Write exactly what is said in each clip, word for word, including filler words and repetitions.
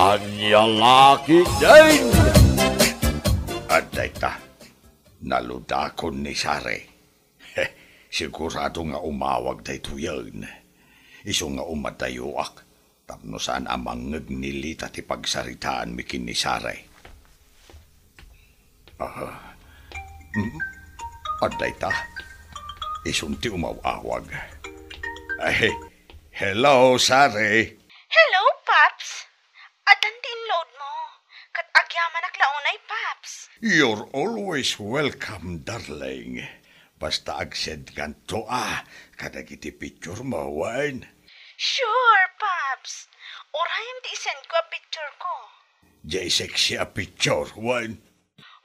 Ania la ketdin? Adda ita, naludakon ni Sare. Sigurado nga umawag daytoyen. Isu nga umadayoak, tapno saan a mangngeg ni Lita ti pagsaritaanmi ken ni Sare. Ah, mm, adda ita. Isun ti umaw-awag. Ay, hello, Sare. Hello, Paps. Addan ti inload mo. Ket agyamanak la unay, Paps. You're always welcome, darling. Basta agsendkanto a kadagiti picture mo, wen? Sure, Paps. Urayem ti isendko a picture ko. Jay sexy a picture, wen?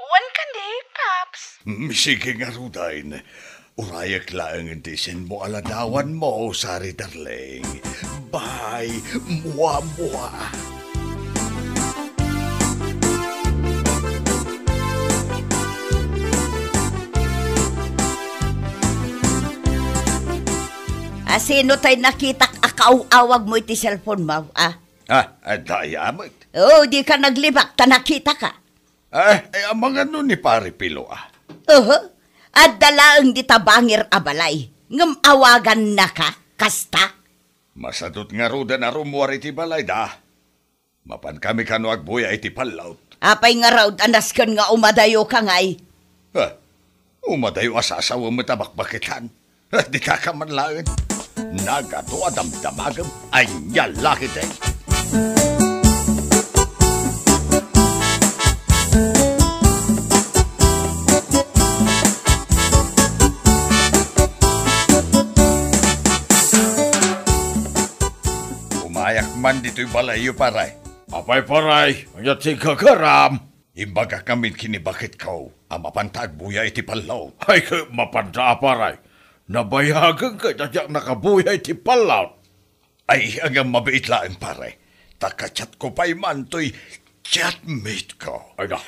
Wen kadi, Paps. Mm, sige ngaruden. Urayek laeng ti isenmo a ladawanmo, Sari darling. Bye, mua, mua. Asino tay nakitak a kaaw-awag mo iti cellphone mo, a? Ah, adda aya met. Oh, dika naglibak ta nakitaka. Eh, eh, amangan no ni Pare Pilo, ah. Oho. Adda laeng dita bangir a balay. Ngem awagannaka, kasta? Masadut ngaruden a rummuar iti balay da. Mapankami kano agbuya iti pallaw. Apay ngarud a nasken nga umadayoka ngay? Ah, umadayo a sasawem met a bakbaketan. Dikaka man laeng. Nagadu a damdamagem, ania la ketdi. Umayak man ditoy balayyo, pare. Apay, pare, ania ti gagaram? Imbagak ngamin ken ni baketko a mapanta agbuya iti pallaw. Ay, ket mapanta a, pare. Nabayagen ket a diak nakabuya iti pallaw. Ay, ngem mabiit laeng, pare. Ta ka-chatko pay man toy chatmate ko. Ay, na.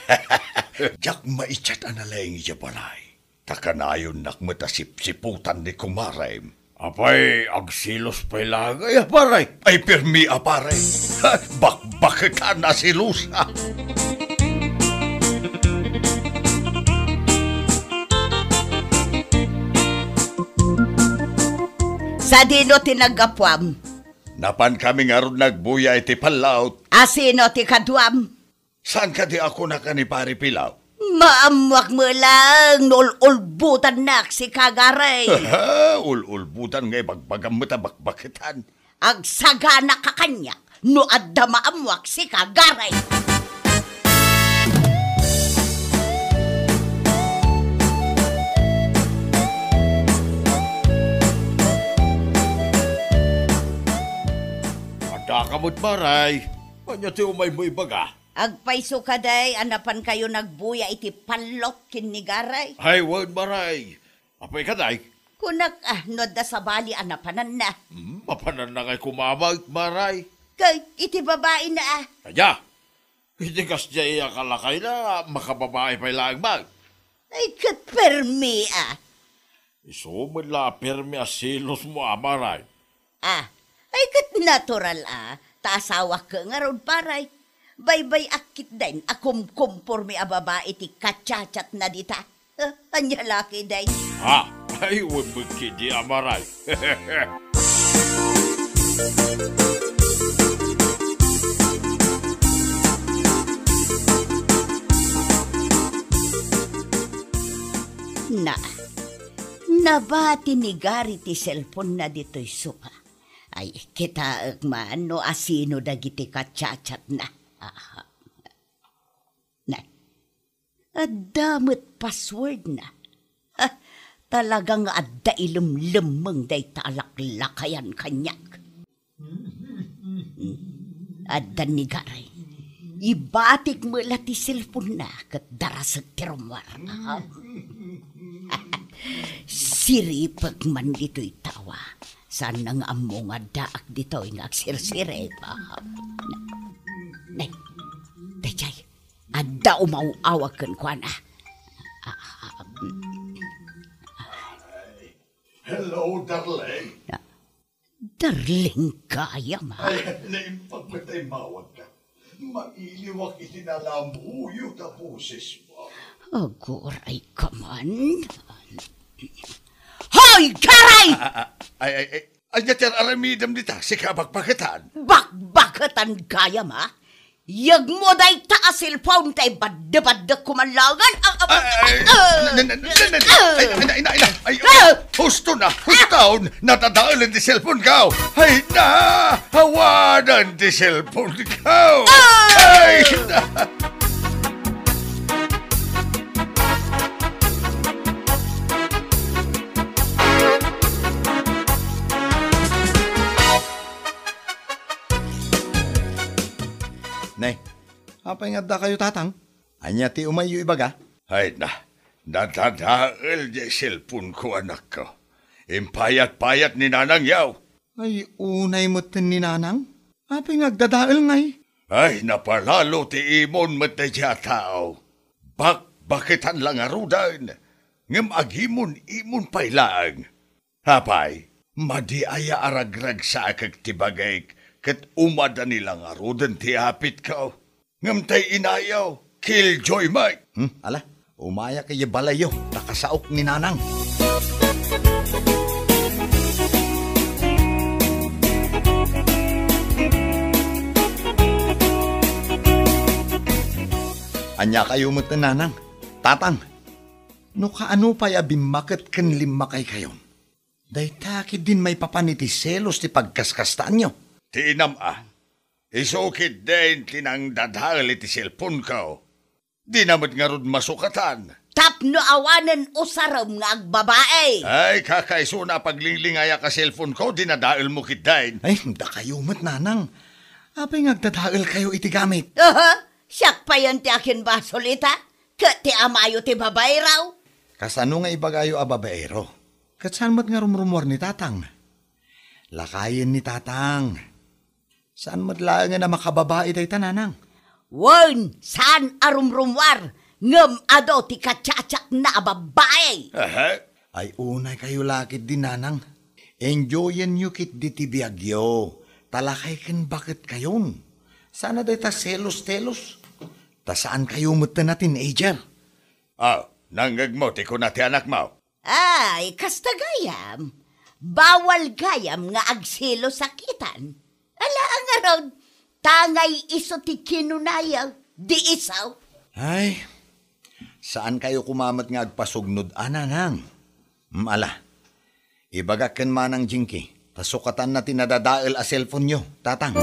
Diak mai-chat a nalaing idiay balay. Ta kanayonnak met a sipsiputan ni kumarem. Apay, agselos pay laeng aya, pare? Ay, permi a, pare. Bakbaketan a selos. Sadino ti naggapuam? Napankami ngarud nagbuya iti pallaw. Asino ti kaduam? Saan kadi a kunak a ni Pare Pilaw? Maammoak met laeng no ul-ulbotannak sika, Garay. Ul-ulbotan nga ibagbagam met a bakbaketan. Agsagana ka kaniak no adda maammoak sika, Garay. Adda ka met, Paray. Ania ti umaymo ibaga? Agpayso kadi a napankayo nagbuya iti pallot ken ni Garay? Ay, wen, Maray. Apay kadi? Kunak, ah, no adda sabali a napananna. Hmm, mapananna ngay koma met, Maray. Kay, iti babaina, ah. Aya? Iti kasdiay a kalakayna, makababai pay laeng met. Ay, ket permi, ah. Isu met la a permi a selosmo, a, Maray. Ah, ay ket natural a, ta asawak ngarud, Paray. Baybay-ak ketdin a kumkomporme a babai ti kachatchatna dita. Ah, ania la ketdin? Ah, ay, wen met ketdi a, Maray. Na, nabati ni Gary ti cellphone-na ditoy sofa. Ay, kitaek man no asino dagiti kachatchatna. Aha. Na, adda met password-na. Ha, talaga nga adda ilemlemmeng dayta a laklakayan kaniak. Adda ni Garay. Ibatik met la ti cellphone-na ket darasek ti rummuar. Siripek man ditoy tawa. Saanna nga ammo nga addaak ditoy nga agsirsirip. Nay, daydiay, adda umaw-awag kenkuana. Hello, darling. Darling gayam, a? Ay, naimbag met a immawagka. Mailiwak iti nalambuyo ta bosesmo. Aguray ka man. Hoy, Garay! Ah, ah, ah, ay, ay, ay, ania ti ar-aramidem dita? Sika bakbaketan? Bakbaketan gayam, ha? Yegmo dayta a cellphone tay badde-baddek ko man laengen. Ah, ah, Ay, ah, na, na, na, na, na, ah, ay, ay, na, na, na, ay, ah, husto na, husto. Nadadaelen ti cellphone ko. Ay, na, awanan ti cellphone ko. Ah! Ay, na. Nay, apay nga adda kayo, Tatang? Ania ti umayyo ibaga? Ay na, nadadael diay cellphone ko, anakko. Impayat-payat ni Nanang yaw. Ay, unay metten ni Nanang? Apay nga agdadael ngay? Ay, napalalo ti imon met daydiay a tao. Bakbaketan la ngaruden, ngem agimon-imon pay laeng. Apay, madi aya a ragragsakek ti bagik ket umadani la ngaruden ti apitko? Ngem tay inayo, killjoy met. Hmm, ala, umayak idiay balayyo, ta kasaok ni Nanang. Ania kayo met, Nanang? Tatang, no kaano pay a bimmaket ken limmakay kayon? Dayta ketdin maipapan iti selos ti pagkaskastaanyo. Ti inam a, isu ketdin ti nangdadael iti cellphone ko. Dina met ngarud masukatan. Tapno awanen usarem nga agbabae. Ay, kakaisuna a paglinglingayak a cellphone ko, dinadaelmo ketdin. Ay, dakayo met, Nanang. Apay nga agdadael kayo iti gamit? Aha, siak payen ti akinbasol ita, ket ti amayo ti babaero. Kasano nga ibagayo a babaero? Ket saan met nga rumrumuar ni Tatang? Lakayen ni Tatang. Saan met laengen a makababae dayta, Nanang? Wen, saan a rumrumuar, ngem adu ti kachachaakna a babbae. Aha. Ay, unay kayo la ketdi, Nanang. Enjoyenyo ketdi ti biagyo, ta lakay ken baketkayon. Saan a dayta selos-telos. Ta saan kayo metten a teenager. Ah, nangngegmo ti kuna ti anakmo? Ay, kasta gayam. Bawal gayam nga agselos a kitan. Ala, ngarud, tangay isu ti kinunaya, di isu. Ay, saan kayo kumamet nga agpasugnod, a, Nanang? Mm, ala, ibagak ken Manang Jinky. Ta sukatanna ti nadadael a cellphone-yo, Tatang.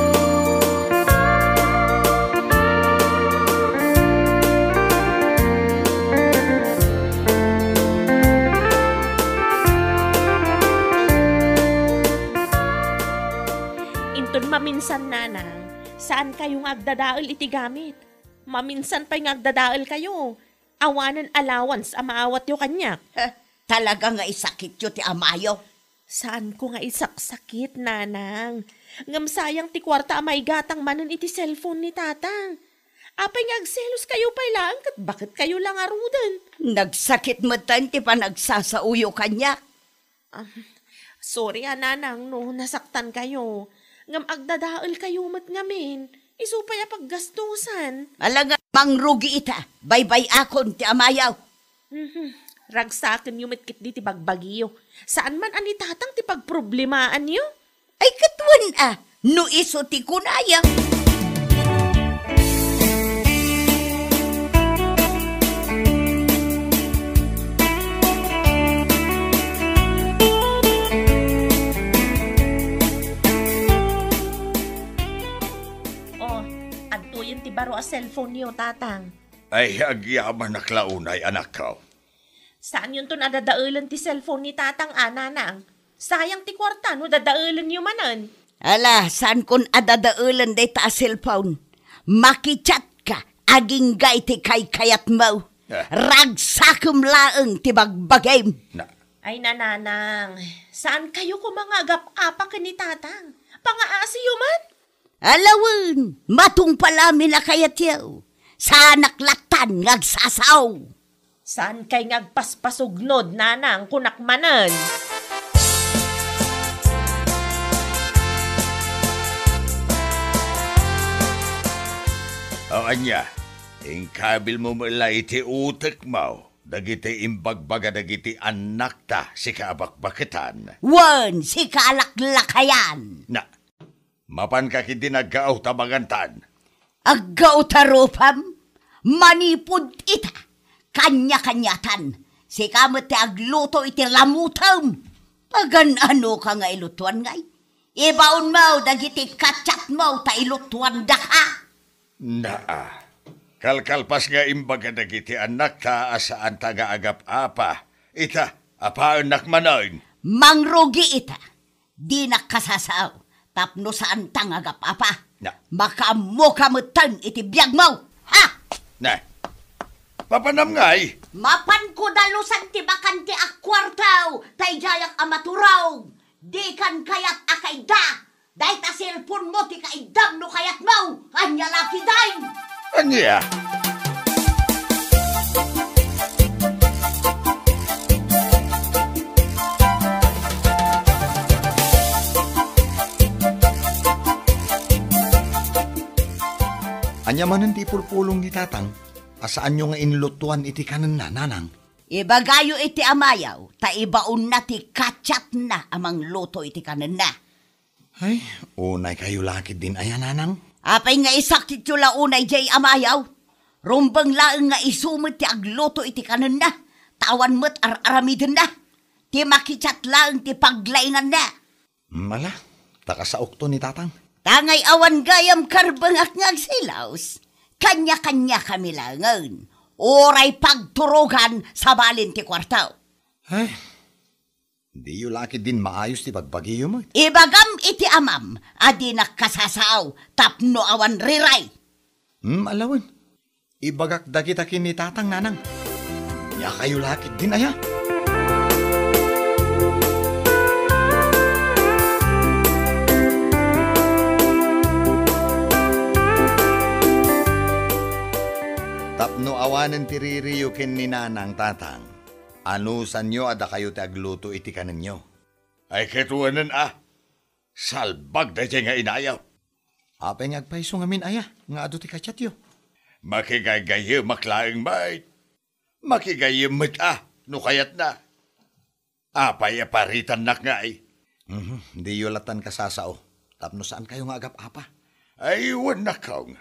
Inton maminsan, Nanang, saan kayo nga agdadael iti gamit. Maminsan pay nga agdadael kayo. Awanen allowance a maawatyo kaniak. Heh, talaga nga isakityo ti amayo. Saanko nga isaksakit, Nanang. Ngem sayang ti kuarta a maigatang manen iti cellphone ni Tatang. Apay nga agselos kayo pay laeng ket baketkayo la ngaruden? Nagsakit metten ti panagsasaoyo kaniak. Ah, sorry a, Nanang, no nasaktan kayo. Ngem agdadael kayo met ngamin. Isu pay a paggastusan. Ala nga, mangrugi ita. Baybay-akon ti amayo. Mhm. Ragsakenyo met ketdi ti bagbagiyo. Saan man a ni Tatang ti pagproblemaanyo? Ay, ket wen a, no isu ti kunaya. Oh, adtoyen ti baro a cellphone-yo, Tatang. Ay, agyamanak la unay, anakko. Saanyonton a dadaelen ti cellphone ni Tatang a, Nanang. Sayang ti kuarta no dadaelenyo manen. Ala, saankon a dadaelen dayta a cellphone. Makichat ka, agingga iti kaykayatmo. Ah. Ragsakem laeng ti bagbagim. Na- Ay, Nanang, saan kayo koma nga agap-apa ken ni Tatang? Pangaasiyo man? Ala wen, matungpal amin a kayatyo. Saanak lattan nga agsasao. Saan kay nga agpaspasugnod, Nanang, kunak manen? Ania, inkabilmo met la iti utekmo dagiti imbagbaga dagiti annakta, sika a bakbaketan? Wen, sika a laklakayan. Na, mapanka ketdi nga aggaw ta mangantan? Aggaw ta rupam? Manipud ita, kaniakaniatan, sika met ti agluto iti lamutem. Pagan-anoka nga ilutoan ngay? Ibaonmo dagiti kachatmo ta ilutoandaka. Naa, kalkalpas nga imbaga dagiti annakta a saanta nga agap-apa. Ita, apaennak manen. Mangrugi ita. Dinak kasasao tapno saanta nga agap-apa. Na. Makaammoka metten iti biagmo. Ha? Na. Mapanam ngay? Mapanko dalusan ti bakante a kuarto, ta idiayak a maturog. Dikan kayat a kaidda. Dayta cellphone mo ti kaiddam no kayatmo. Ania la ketdin? Ania? Ania manen ti ipulpulong ni Tatang a saanyo nga inlutoan iti kanenna, Nanang? Ibagayo iti amayo, ta ibaonna ti kachatna a mangluto iti kanenna. Ay, unaykayo la ketdin aya, Nanang? Apay nga isakityo la unay diay amayo? Rumbeng laeng nga isu met ti agluto iti kanenna, ta awan met ar-aramidenna. Ti makichat laeng ti paglainganna. Mm, ala, ta kasaokto ni Tatang. Ta ngay awan gayam karbengak nga agsilaos, kaniakaniakami laengen, uray pagturogan sabali ti kuarto. Ay, diyo la ketdin maayos ti bagbagiyo met. Ibagam iti amam a dinak kasasao tapno awan riray. Hmm, ala wen. Ibagak dagita ken ni Tatang, Nanang. Ania kayo la ketdin aya? Tapno awanen ti ririyo ken ni Nanang, Tatang, anusanyo a dakayo ti agluto iti kanenyo. Ay, ket wen a, salbag daydiay nga inayo. Apay nga agpayso ngamin aya nga adu ti kachatyo? Makigaygayemak laeng met. Makigayyem met a, no kayatna. Apay a paritannak ngay? Mhm, diyo latan kasasao, tapno saankayo nga agap-apa. Ay, wen a, Kong.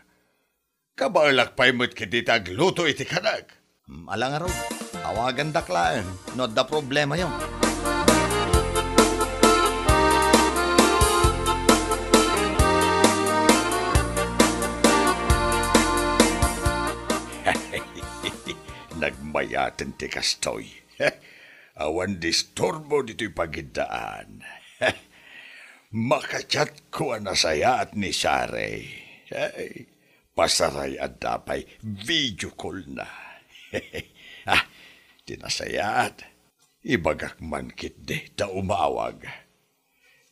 Kabaelak pay met ketdi ti agluto iti kanek. Hmm, ala ngarud, awagandak laeng no adda problemayo. Nagmayaten ti kastoy. Awan disturbo ditoy pagiddaan. Makachatko a nasayaat ni Sare. Ay, pasaray adda pay video call-na. Ah, ti nasayaat, ibagak man ketdi ta umawag.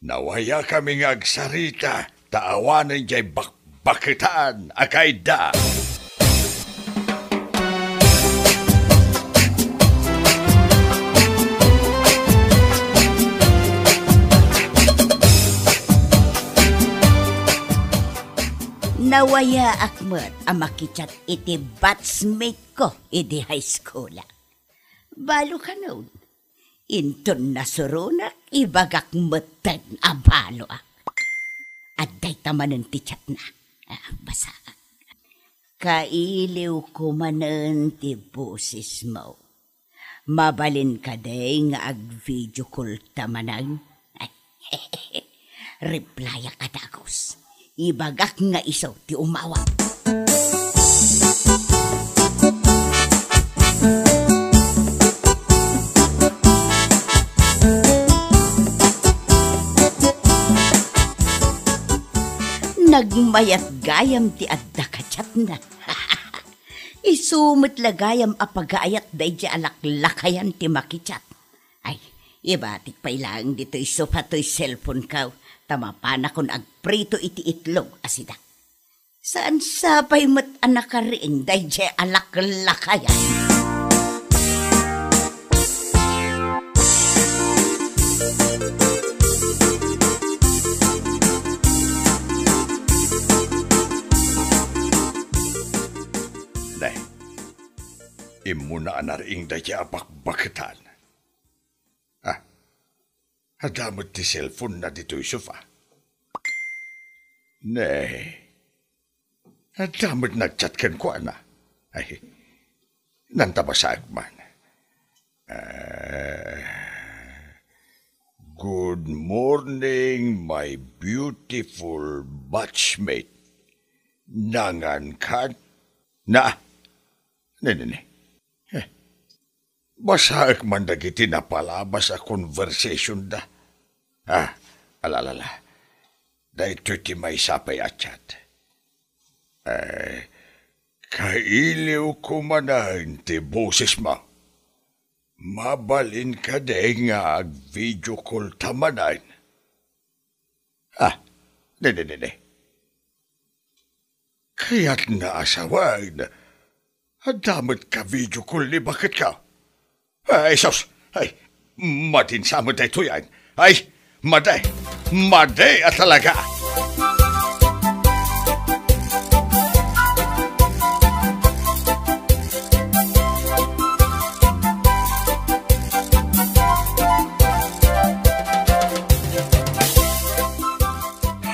Nawayakami nga agsarita ta awanen diay bakbaketan a kaidda. Nawayaak met a makichat iti batchmate ko idi high school. Balo kanon. Inton nasuronak, ibagak metten a baloak. Adda ita manen ti chatna. Ah, basaak. Kailiwko manen ti bosesmo. Mabalin kadi nga ag-video call ta manen? Replyak a dagus. Ibagak nga isu ti umawag. Nagmayat gayam ti adda kachatna. Isu met la gayam a pagaayat daydiay a laklakayan ti makichat. Ay, ibatik pay laeng ditoy sofa toy cellphone-ko, ta mapanakon agprito iti itlog a sida. Saan sa pay met a nakariing daydiay a laklakayan? Immuna a nariing dayta a bakbaketan. Ah, adda met ti cellphone-na ditoy sofa. Ne, adda met nag-chat kenkuana. Ay, nanta basaek man. Ah, "Good morning, my beautiful batchmate. Nangan kan?" Na, ne, ne, ne. Eh, basaek man dagiti napalabas a conversation da. Ah, ala, ala, ala. Daytoy ti maysa pay a chat. Eh, kailiwko manen ti bosesmo. Mabalin kadi nga ag-video call ta manen? Ah, ne, ne, ne, ne. Kayatna a sawen, adda met ka-video call ni baketko. Ay, sus! Ay, madin sa met daytoy, ay. Ay, madi! Madi a talaga!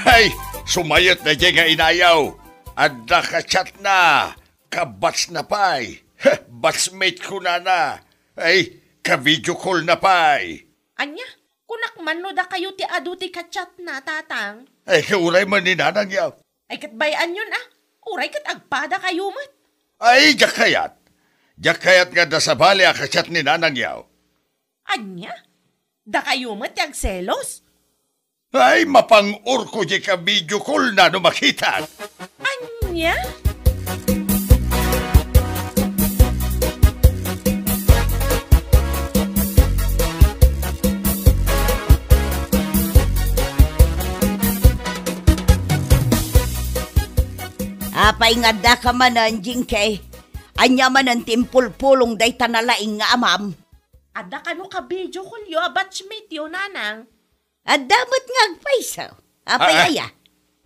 Ay, sumayot daydiay nga inayo. Adda ka-chatna. Ka-batchna pay. Heh, batchmate kunana. Ay, ka-video call-na pay. Ania? Kunak man no dakayo ti adu ti ka-chatna, Tatang? Ay, ket uray man ni Nanangyo. Ay, ket bay-anyon a. Uray ket agpadakayo met. Ay, diak kayat. Diak kayat nga adda sabali a ka-chat ni Nanangyo. Ania? Dakayo met ti agselos? Ay, mapang-orko diay ka-video call-na no makitak. Ania? Apay nga addaka manen, Jinky? Ania manen ti impulpulong dayta nalaing nga amam? Adda kano ka-video call-yo a batchmate-yo, Nanang? Adda met nga agpayso. Apay Ah, ah. aya?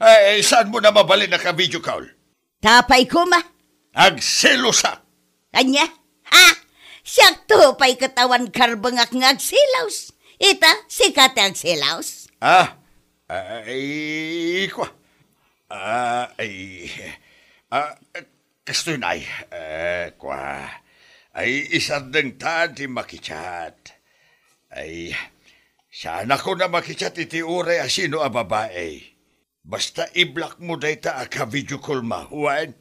Ay, saanmo a mabalin a ka-video call? Ta apay koma? Agselosak. Ania? Ha? Siakto pay ket awan karbengak nga agselos. Ita, sika ti agselos? Ah, ay, kua. Ah, ay, ah, Kastoy, nay, eh, kua, ay, isardengtan ti makichat. Ay, saanakon a makichat iti uray a sino a babai. Basta i-block-mo dayta a ka-video call-mo, wen?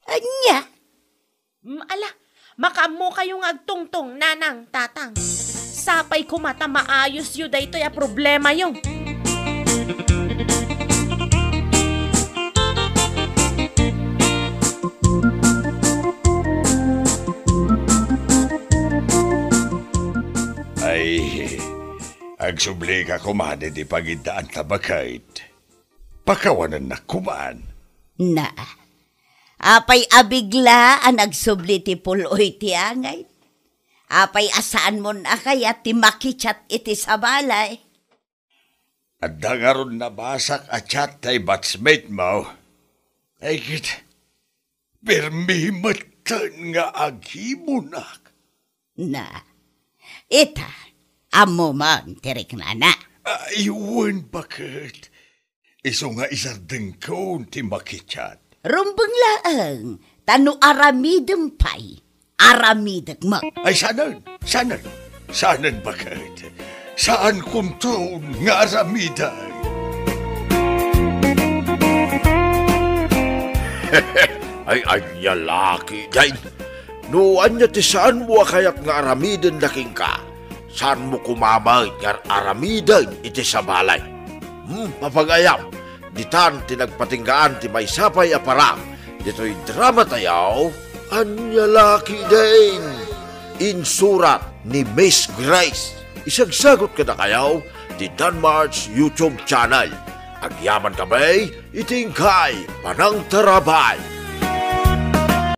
Ania? Mm, ala, makaammokayo nga agtungtong, Nanang, Tatang. Sapay koma ta maayosyo daytoy a problemayo. Ay, agsublika koma daydi pangiddaan ta baket. Pakawanennak koman. Na, apay a bigla a nagsubli ti pul-oy ti angay? Apay a saanmon a kayat ti makichat iti sabali? Adda ngarud nabasak a chat ti batchmate-mo. Ay, ket, permi metten nga agimunak. Na, ita, ammo man ti riknana. Ay, wen, baket. Isu nga isardengkon ti makichat. Rumbeng laeng, ta no aramidem pay, aramidek met. Ay, saanen, saanen, saanen, baket. Saankonton nga aramiden. Ay, ania la ketdin? No ania ti saanmo a kayat nga aramiden da kenka, saanmo koma met nga aramiden iti sabali. Hmm, mapagayam, ditan ti nagpatinggaan ti maysa pay a parang ditoy dramatayo. Ania la ketdin? Insurat ni Miss Grace. Isagsagut kadakayo ti Danmart's YouTube channel. Agyamankami iti inkay panangtarabay.